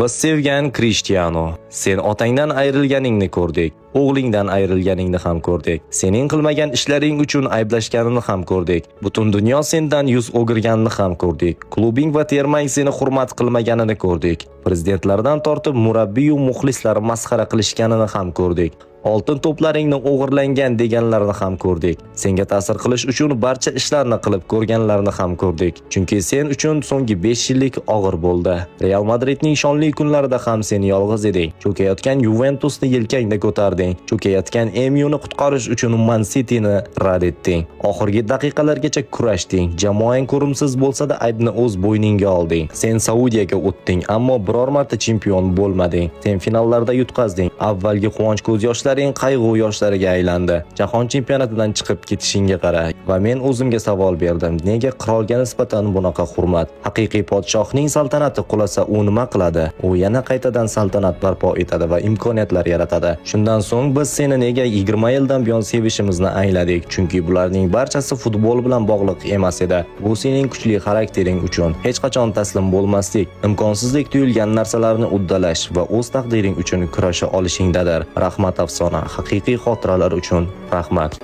Biz sevgan Krishtianu, sen otangdan ayrilganingni ko'rdik, o'g'lingdan ayrilganingni ham ko'rdik. Sening qilmagan ishlaring uchun ayblashganini ham ko'rdik. Butun dunyo sendan yuz o'girganini ham ko'rdik. Klubing va termang seni hurmat qilmaganini ko'rdik. Prezidentlardan tortib murabbiy va muxlislar masxara qilishganini ham ko'rdik. Oltin to'plaringni o'g'irlangan deganlarni ham ko'rdik. Senga ta'sir qilish uchun barcha ishlarni qilib ko'rganlarni ham ko'rdik. Chunki sen uchun so'nggi 5 yillik og'ir bo'ldi. Real Madridning shonli kunlarida ham sen yolg'iz eding. Cho'kayotgan Juventusni yelkangda ko'tarding. Cho'kayotgan MUni qutqarish uchun Man Cityni rad etding. Oxirgi daqiqalargacha kurashding. Jamoang ko'rimsiz bo'lsa-da, aybni o'z bo'yningga olding. Sen Saudiyaga o'tding, ammo biror marta chempion bo'lmading. Sen finallarda yutqazding. Avvalgi quvonch ko'z yoshlaring qayg'u yoshlariga aylandi. Jahon chempionatidan chiqib ketishingga qara. Va men o'zimga savol berdim. Nega qirolga nisbatan bunaqa hurmat? Haqiqiy podshohning saltanati qulasa, u nima qiladi? U yana qaytadan saltanat barpo etadi va imkoniyatlar yaratadi. Shundan so'ng biz seni nega 20 yildan buyon sevishimizni angladik. Chunki bularning barchasi futbol bilan bog'liq emas edi. Bu sening kuchli xaraktering uchun hech qachon taslim bo'lmaslik, imkonsizlik tuyulgan narsalarni uddalash va o'z taqdiring uchun kurasha olishingdadir. Rahmat, afsona, haqiqiy xotiralar uchun rahmat.